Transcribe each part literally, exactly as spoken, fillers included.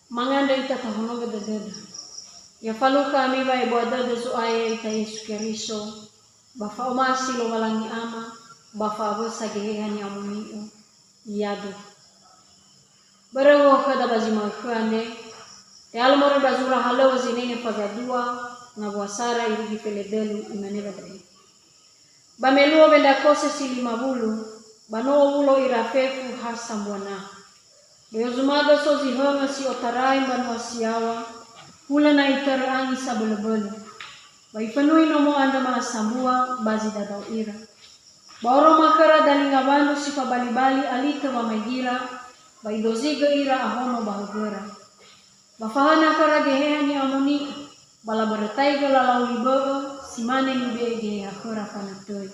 Mangandrö ita tahonogö dödöda. Ya falukha ami wa'ebua dödö Zo'aya ita Yesu Keriso, ba fa'omasi Lowalangi Ama, ba fa'awösa Geheha Ni'amoni'ö. Yadu. Börö u'okhöda ba zi ma'ökhö andre, te'alö moroi ba zura halöŵö zinenge faza dua, ngawua sara irugi feledölu, imane ba da'e. Ba me luo wendrakose si lima wulu, ba no owulo ira fefu ha sambua na. Böi ozumagö so zi höngö si otarai mbanua si yaŵa, hulö na itörö angi sabölöbölö. Ba ifönui nomo andrö ma'asambua ba zi dadao ira. Ba oroma khöra dalinga wandru si fabalibali alitö wamaegira, ba idozigö ira ahono ba högöra. Ba fahöna khöra Geheha Ni'amoni'ö, ba labörötaigö lalau li bö'ö, si mane nibe'e Geheha khöra fanatöi.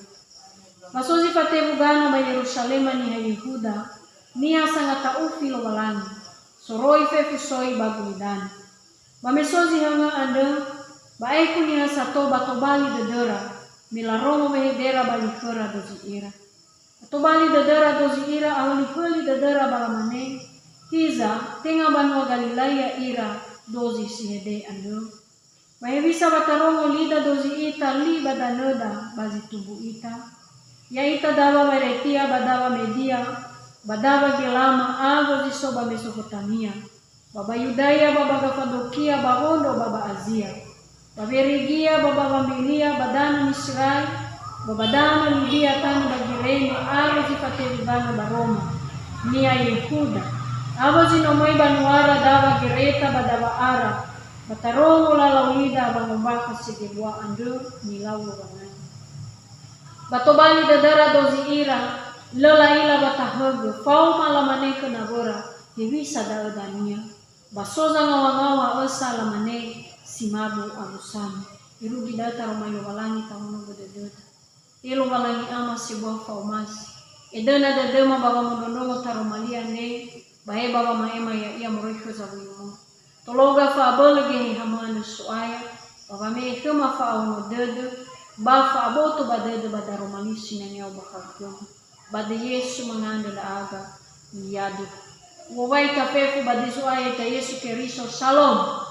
Ba so zi fatewu gana ba Yeruzalema niha Yehuda, niha sangata'ufi Lowalangi, soroi fefu soi ba gulidanö. Ba me so zi höngö andrö, ba aekhu niha sato ba tobali dödöra, me larongo wehedera ba li khöra dozi ira. Ba tobali dödöra dozi ira, ahölihöli dödöra ba lamane, "Hiza, tenga banua Galilaia ira dozi si hede andrö? Ba hewisa wa tarongo lida dozi ita li ba danöda ba zi tumbu ita? Ya'ita dawa Weretia ba dawa Media, ba dawa Gelama awö zi so ba Mesopotamia, ba ba Yudaya, ba ba Gafadokia, ba wondro ba ba Azia, ba Werigia, ba ba Wambilia, ba danö Misrai, ba ba danö Libia tanö ba Girene, awö zi fatewu gana ba Roma, niha Yehuda, awö zi no möi banuara dawa Gereta ba dawa Ara, ba tarongo lalau lida wangombakha sebua andrö nilau Lowalangi." Ba tobali dödöra dozi ira, lö la'ila wa tahögö, faoma lamane khö nawöra, "Hewisa da'ö dania?" Ba so zangawangaw̃a ösa lamane, "Si mabo awusami." Irugi da'ö taromali Lowalangi tahonogö dödöda. E Lowalangi Ama sebua fa'omasi, edöna dödöma ba wamondrondrongo taromali andre, ba he ba wama'ema ya'ia moroi khö zawuyumö. Tologa fa'abölö Geheha-Mö andrö So'aya, ba wame'e khöma fa'aono dödö, ba fa'aboto ba dödö ba daromali sinenge ombakha'ö khöma. Ba döi Yesu mangandrö ndra'aga, yadu. U'owai ita fefu ba döi Zo'aya ita Yesu Keriso, Salom.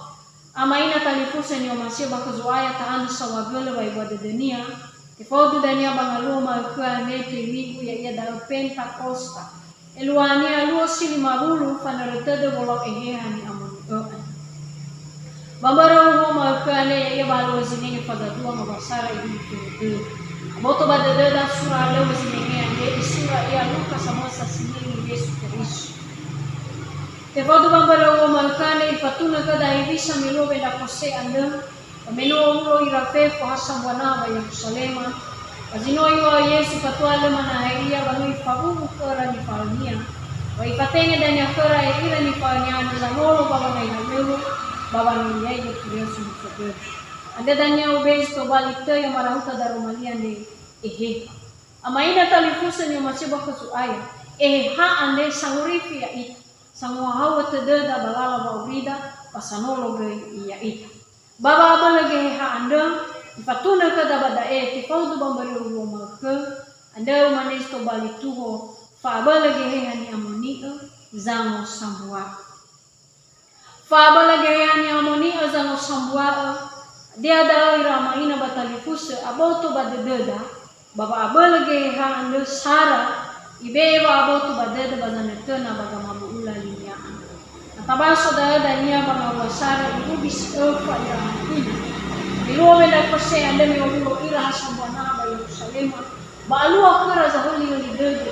Ama ina talifusö ni'omasi'ö ba khö Zo'aya ta'andrö saohagölö wa'ebua dödönia, tefaudu dania ba ngaluo ma'ökhö andre töi Minggu, ya'ia da'ö Pentakosta. Eluahania luo si lima wulu, fanörö tödö wolau Eheha Ni'amoni'ö andrö. Ba mbörö u'okhö ma'ökhö andre, ya'ia ba alöŵö zinenge faza dua ngawua sara irugi feledölu. Aboto ba dödöda sura alöŵö zinenge andre, isura ia Luka samösa sinenge Yesu Keriso. Tefaudu ba mbörö u'okhö ma'ökhö andre, ifatunö khöda hewisa me luo wendrakose andrö, ba me no owulo ira fefu ha sambua na ba Yeruzalema, ba zi no iŵa'ö Yesu fatua lö manahai ia, ba no ifawuwu khöra nifahaönia, ba ifatenge dania khöra ya'ira nifahaönia andrö zanolo ba wangai halöŵö, ba wanoliaigö turia sumuso dödö. Andrö dania ube'e zi tobali töi ya'ia marahuta daromali andre, Eheha. Ama ina talifusö ni'omasi'ö ba khö Zo'aya, Eheha andre sangorifi ya'ita, sangohahau'ö tödöda ba lala wa'aurida, ba sanolo göi ya'ita. Ba wa'abölö Geheha andrö, ifatunö khöda ba da'e, tefaudu ba mbörö u'okhö ma'ökhö, andrö umane zi tobali tuho, fa'abölö Geheha Ni'amoni'ö, zangosambua'ö. Fa'abölö Geheha Ni'amoni'ö, zangosambua'ö, hadia da'ö ira ama ina ba talifusö aboto ba dödöda, ba wa'abölö Geheha andrö sara, ibe'e wa'aboto ba dödö ba zanötöna ba gamabu'ula linia andrö. Na tabaso da'ö dania ba ngawua sara irugi si öfa ira ama ina. Me luo wendrakose andrö me owulo ira ha sambua na ba Yeruzalema, ba alua khöra zahölihöli dödö,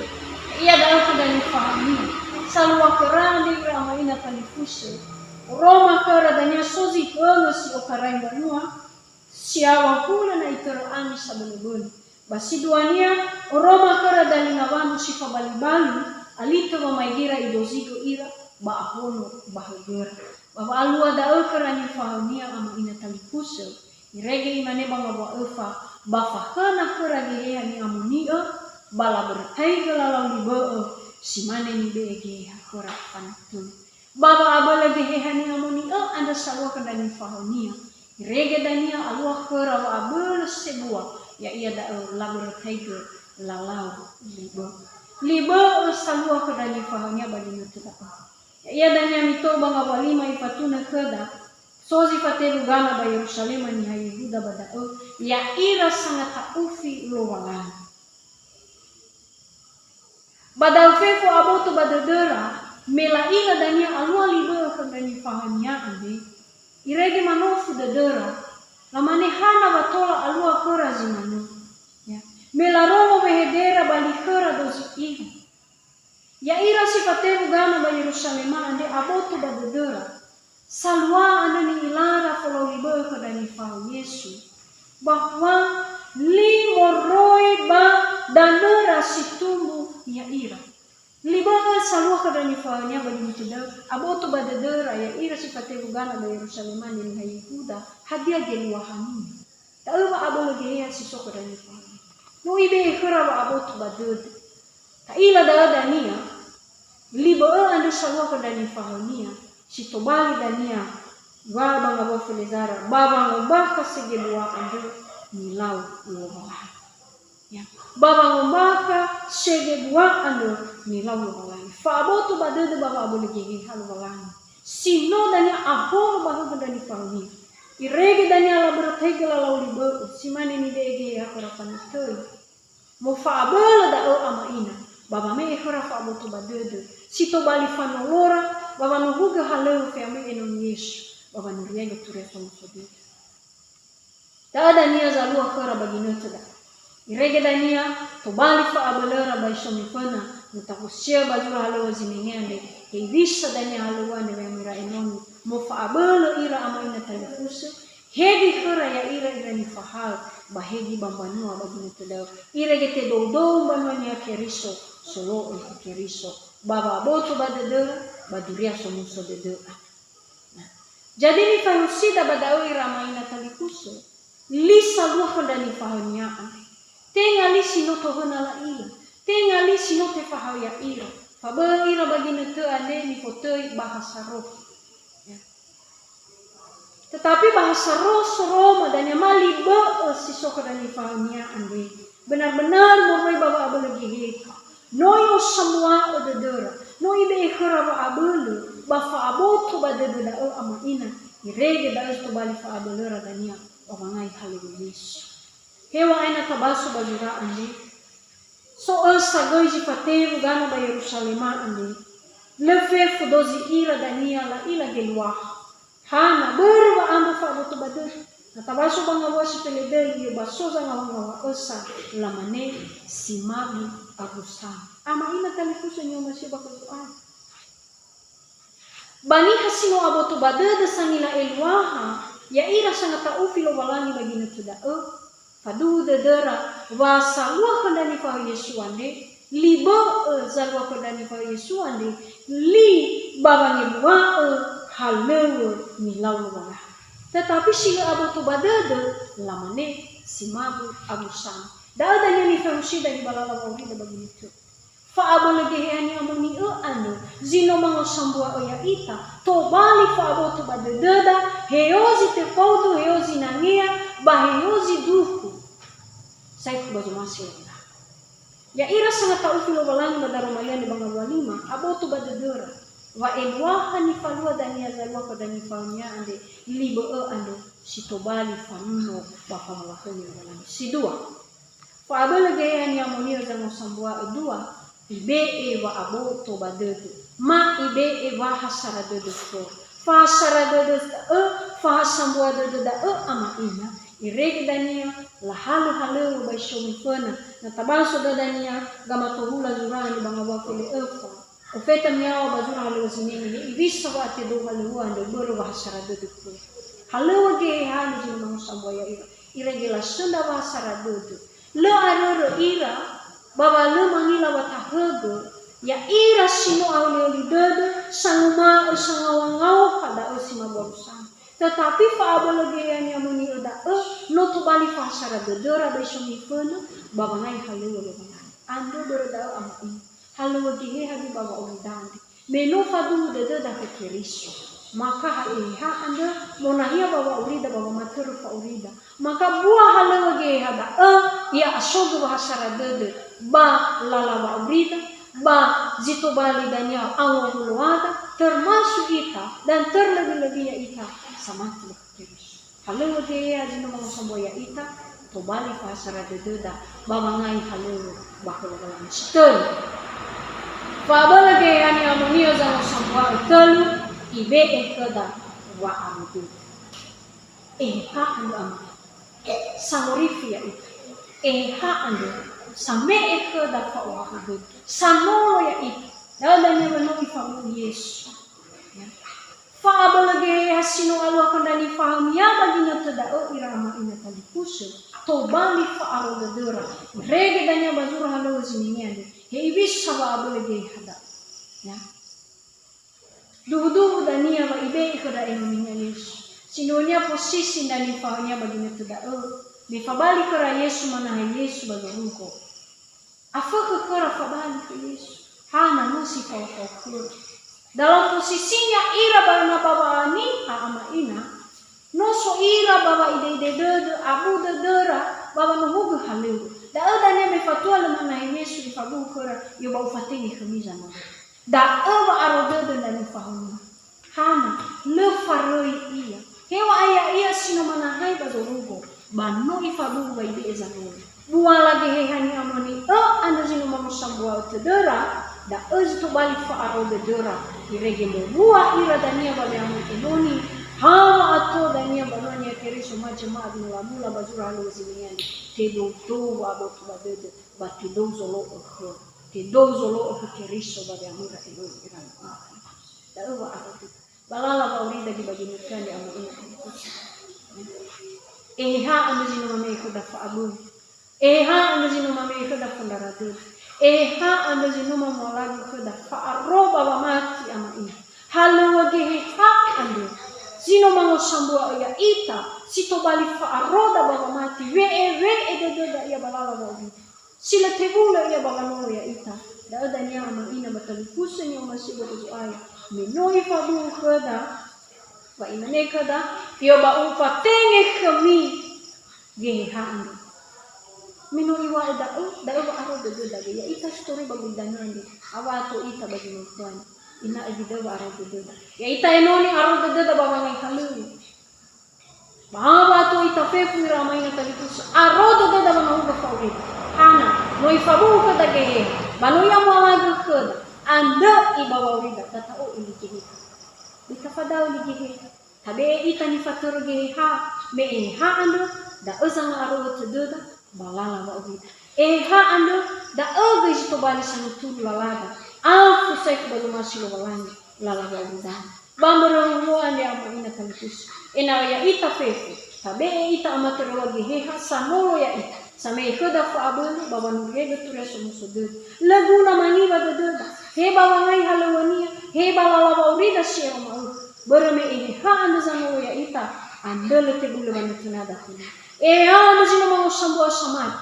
ya'ia da'ö khö ndra nifahaönia. Salua khöra andre ira ama ina talifusö, oroma khöra dania so zi höngö si otarai mbanua si yaŵa hulö na itörö angi sabölöbölö. Ba si duania, oroma khöra dalinga wandru si fabalibali, alitö wamaegira idozigö ira, ba ahono ba högöra. Ba wa'alua da'ö khöra nifahaönia ama ina talifusö, irege imane ba ngawua öfa, ba fahöna khöra Geheha Ni'amoni'ö, ba labörötaigö lalau li bö'ö, si mane nibe'e Geheha khöra fanatöi. Ba wa'abölö Geheha Ni'amoni'ö andrö salua khö ndra nifahaönia, irege dania alua khöra wa'abölö sebua, ya'ia da'ö labörötaigö lalau li bö'ö. Li bö'ö salua khö ndra nifahaönia ba ginötö da'ö. Ya'ia dania mitou ba ngawua lima ifatunö khöda, so zi fatewu gana ba Yeruzalema niha Yehuda ba da'ö, ya'ira sangata'ufi Lowalangi. Ba da'ö fefu aboto ba dödöra, me la'ila dania alua li bö'ö khö ndra nifahaö-Nia andre, irege manofu dödöra, lamane hana wa tola alua khöra zi manö. Ya. Me larongo wehedera ba li khöra dozi ira. Ya'ira si fatewu gana ba Yeruzalema andre aboto ba dödöra, salua andrö ni'ilara folau li bö'ö khö ndra nifahaö Yesu, bahwa li moroi ba danöra si tumbu ya'ira. Li bö'ö salua khö ndra nifahaö-Nia ba zi mötö da'ö, aboto ba dödöra ya'ira si fatewu gana ba Yeruzalema niha Yehuda, hadia geluahania? Da'ö wa'abölö geheha si so khö ndra nifahaö. No ibe'e khöra wa'aboto ba dödö. Ta'ila da'ö dania, li bö'ö andrö salua khö ndra nifahaö-Nia, si tobali dania wa ba ngawua felezara, ba wangombakha sege bua andrö nilau Lowalangi. Ya. Ba wangombakha sege bua andrö nilau Lowalangi. Fa'aboto ba dödö ba wa'abölö geheha Lowalangi. Si no dania ahono ba hökhö ndra nifahaö-Nia. Irege dania labörötaigö lalau li bö'ö, si mane nibe'e geheha khöra fanötöi. Mofa'abölö da'ö ama ina, ba wame'e khöra fa'aboto ba dödö, si tobali fanolora, ba wanuhugö halöŵö fe'ame'e enoni Yesu, ba wanuriaigö Turia Somuso Dödö. Da'ö dania zalua khöra ba ginötö da'ö. Irege dania tobali fa'abölöra ba isomi föna, mutafusöa ba zura halöŵö zinenge andre, hewisa dania halöŵö andre wa'amöira enoni, mofa'abölö ira ama ina talifusö, hegi khöra ya'ira ira nifahaö, ba hegi ba mbanua ba ginötö da'ö. Irege tedoudou mbanua Niha Keriso, solo'ö khö Keriso, ba wa'aboto ba dödöra, ba Duria Somuso Dödö andrö. Jadi nifanosida ba da'ö ira ama ina talifusö, li salua khö ndra nifahaö-Nia andre. Tenga li si no tohöna la'ila, tenga li si no tefahaö ya'ira, fa bö'ö ira ba ginötö andre nifotöi ba ha saro. Ya. Tetapi ba ha saro soroma dania ma li bö'ö si so khö ndra nifahaö-Nia andre. Benar-benar moroi ba wa'abölö geheha. No i'osambua'ö dödöra, no ibe'e khöra wa'abölö, ba fa'aboto ba dödö da'ö ama ina, irege da'ö tobali fa'abölöra dania ba wangai halöŵö Yesu. Heŵa'ae na tabaso ba zura andre, so ösa göi zi fatewu gana ba Yeruzalema andre, lö fefu dozi ira dania la'ila geluaha. Hana, börö wa'andrö fa'aboto ba dödö. Na tabaso ba ngawua si felendöli, ba so zangawa-ngawa ösa, lamane, "Si ma'ö agu sa." Ama ina talifusö ni'omasi'ö ba khö Zo'aya. Ba niha si no aboto ba dödö sangila eluaha, ya'ira sangata'ufi Lowalangi ba ginötö da'ö, faduhu dödöra wa salua khö ndra nifahaö Yesu andre, li bö'ö zalua khö ndra nifahaö Yesu andre, li ba wangelua'ö halöŵö nilau Lowalangi. Tetapi si lö aboto ba dödö, lamane, "Si ma'ö agu sa." Da'ö dania nifanosida ba lala wa'aurida ba ginötö. Fa'abölö geheha ni'amoni'ö andrö, zi no mangosambua'ö ya'ita, tobali fa'aboto ba dödöda, heozi tefaudu, heozi nangea, ba heozi duhu. Saekhu ba zomasi ya'ira. Ya'ira sangata'ufi Lowalangi ba daroma liane ba ngawua lima, aboto ba dödöra, wa eluaha nifalua dania zalua khö ndra nifahaö-Nia andre, li bö'ö andrö, si tobali fanuno ba fangawatö Lowalangi. Si dua, Fa'abölö geheha ni'amoni'ö zangosambua'ö dua, ibe'e wa'aboto ba dödö, ma ibe'e wahasara dödö khöra. Fahasara dödö da'ö, fahasambua dödö da'ö ama ina, irege dania lahalö halöŵö ba isomi föna, na tabaso dania gamatohula zura niha ba ngawua fele öfa. Profeta miyaŵa ba zura halöŵö zinenge, hewisa wa'atedou halöŵö andrö börö wahasara dödö khöra. Halöŵö geheha andrö zi no mangosambua'ö ya'ira. Irege lasöndra wahasara dödö. Lö arörö ira, ba wa lö mangila watahögö, ya'ira si no ahöli'öli dödö, sanguma'ö sangawangawua da'ö si ma'ö agu sa. Tetapi fa'abölö geheha ni'amoni'ö da'ö, no tobali fahasara dödöra ba isomi föna, ba wangai halöŵö Lowalangi. Andrö börö da'ö ama ina. Halöŵö geheha göi ba wa'aurida andre. Me no faduhu dödöda khö Keriso. Maka ha Eheha andrö, monahia ba wa'aurida ba wamatörö fa'aurida. Maka bua halöŵö geheha da'ö, ya'asogö wahasara dödö ba lala wa'aurida, Ba zi tobali dania awö-wöluada, termasuk ita, dan terlebih-lebih ya'ita samati ba Keriso. Halöŵö geheha zi no mangosa mbua ya'ita, tobali fahasara dödöda ba wangai halöŵö ba khö Lowalangi. Si tölu. Fa'abölö geheha ni'amoni'ö zangosa mbua'ö, tölu, ibe'e khöda wa'arodödö. Eheha andrö ama. Sangorifi ya'ita. Eheha andrö same'e khöda fa'ohahödödö. Sanolo ya'ita. Da'ö dania wa no ifabu'u Yesu. Ya. Fa'abölö geheha si no alua khö ndra nifahaö-Nia ba ginötö da'ö ira ama ina talifusö, tobali fa'aro dödöra. Irege dania ba zura halöŵö zinenge andrö. He iwisa wa'abölö geheha da'ö. Ya. Duhu-duhu dania wa ibe'e khö ndra enoni-Nia Yesu. Sindruhunia posisi ndra nifahaö-Nia ba ginötö da'ö. Me fabali khöra Yesu, manahai Yesu ba zorugo. Afökhö khöra fabali khö Yesu. Hana no si fao-fao khöra. Dalam posisinya ira ba na ba wa'aniha ama ina, no so ira ba wa'ide-ide dödö, abu dödöra, ba wanohugö halöŵö. Da'ö dania me fatua lö manahai Yesu ifabu'u khöra, "Yo ba ufatenge khömi Zanolo." Da'ö wa'aro dödö ndra nifahaö-Nia. Hana, lö faröi ia. Heŵa'ae ya'ia si no manahai ba zorugo, ba no ifabu'u wa ibe'e Zanolo. Buala geheha ni'amoni'ö andrö zi no mangosa mbua'ö tödöra, da'ö zi tobali fa'aro dödöra. Irege mowua ira dania ba we'amöi enoni, ha wa'ato dania mbanua Niha Keriso ma jemaat mulamula ba zura halöŵö zinenge andrö. Tedou-dou wa'aboto ba dödö, ba tedou zolo'ö khöra. Tedou zolo'ö khö Keriso ba we'amöira enoni ira. Da'ö wa'arodu. Ba lala wa'aurida gi ba ginötö andre ama ina. Eheha andrö zi no mame'e khöda fa'aböi. Eheha andrö zi no mame'e khöda fondrara dödö. Eheha andrö zi no mamualagö khöda fa'aro ba wamati ama ina. Halöŵö geheha andrö zi no mangosa mbua'ö ya'ita, si tobali fa'aroda ba wamati, we'e-we'e dödöda ia ba lala wa'aurida. Si lö tebulö ia ba wanolo ya'ita. Da'ö dania ama ina ba talifusö ni'omasi'ö börö Zo'aya. Me no ifabu'u khöda, ba imane khöda, "Yo ba ufatenge khömi geheha andrö." Me no iŵa'ö da'ö, da'ö wa'aro dödöda gö. Ya'ita si toröi ba gulidanö andre, awa'ato ita ba zi no khönia. Ena'ö zi da'ö wa'aro dödöda. Ya'ita enoni aro dödöda ba wangai halöŵö. Ba ha wa'ato ita fefu ira ama ina talifusö, aro dödöda ba wanohugö fa'aurida. Hana, no ifabu'u khöda geheha, ba no i'amualagö khöda, andrö iba wa'aurida, da ta'o'ö li geheha. Ba tafada'ö li geheha. Tabe'e ita nifatörö geheha, me eheha andrö, da'ö zanga'aro'ö tödöda, ba lala wa'aurida. Eheha andrö, da'ö göi zi tobali sanguturu lalada, afu saekhu ba zomasi Lowalangi, lala wa'aurida. Ba mbörö huhuo andre ama ina talifusö. Ena'ö ya'ita fefu, tabe'e ita amatöröŵa geheha sanolo ya'ita, same'e khöda fa'abölö ba wanuriegö Turia Somuso Dödö. Lö guna mangiwa dödöda, he ba wangai halöŵönia, he ba lala wa'aurida si ero ma'ökhö. Börö me eheha andrö zanolo ya'ita, andrö lö tebulö wanötönada khönia. Eheha andrö zi no mangosa mbua'ö samati.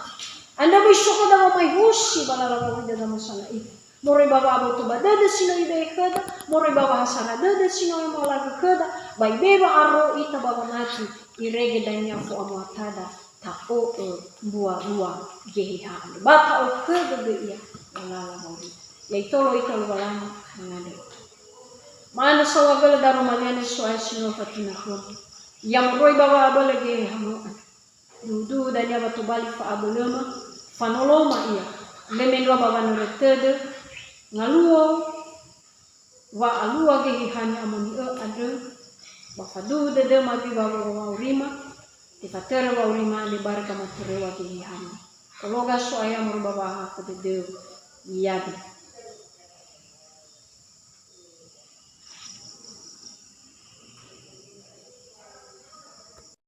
Andrö böi so khöda wamaehusi ba lala wa'aurida zamösana ita. Moroi ba wa'aboto ba dödö si no ibe'e khöda, moroi ba wahasara dödö si no i'amualagö khöda, ba ibe'e wa'aro ita ba wamati, irege dania fo'amuatada, ta'o'ö mbualua geheha andrö. Ba ta'okhögö göi ia ba lala wa'aurida. Ya'itolo ita Lowalangi, mangandrö. Ma'andrö saohagölö daroma liane So'aya si no fatina khöma. Ya moroi ba wa'abölö geheha mö andrö. Duhu-duhu dania wa tobali fa'abölöma, fanoloma ia, lö mendrua ba wanörö tödö, ngaluo wa'alua geheha ni'amoni'ö andrö, ba faduhu dödöma göi ba wa'aurima, tefatörö wa'aurima andre barö gamatöröŵa gehehama. Fologa So'aya moroi ba wa'ahakhö dödöu. Ya'abi.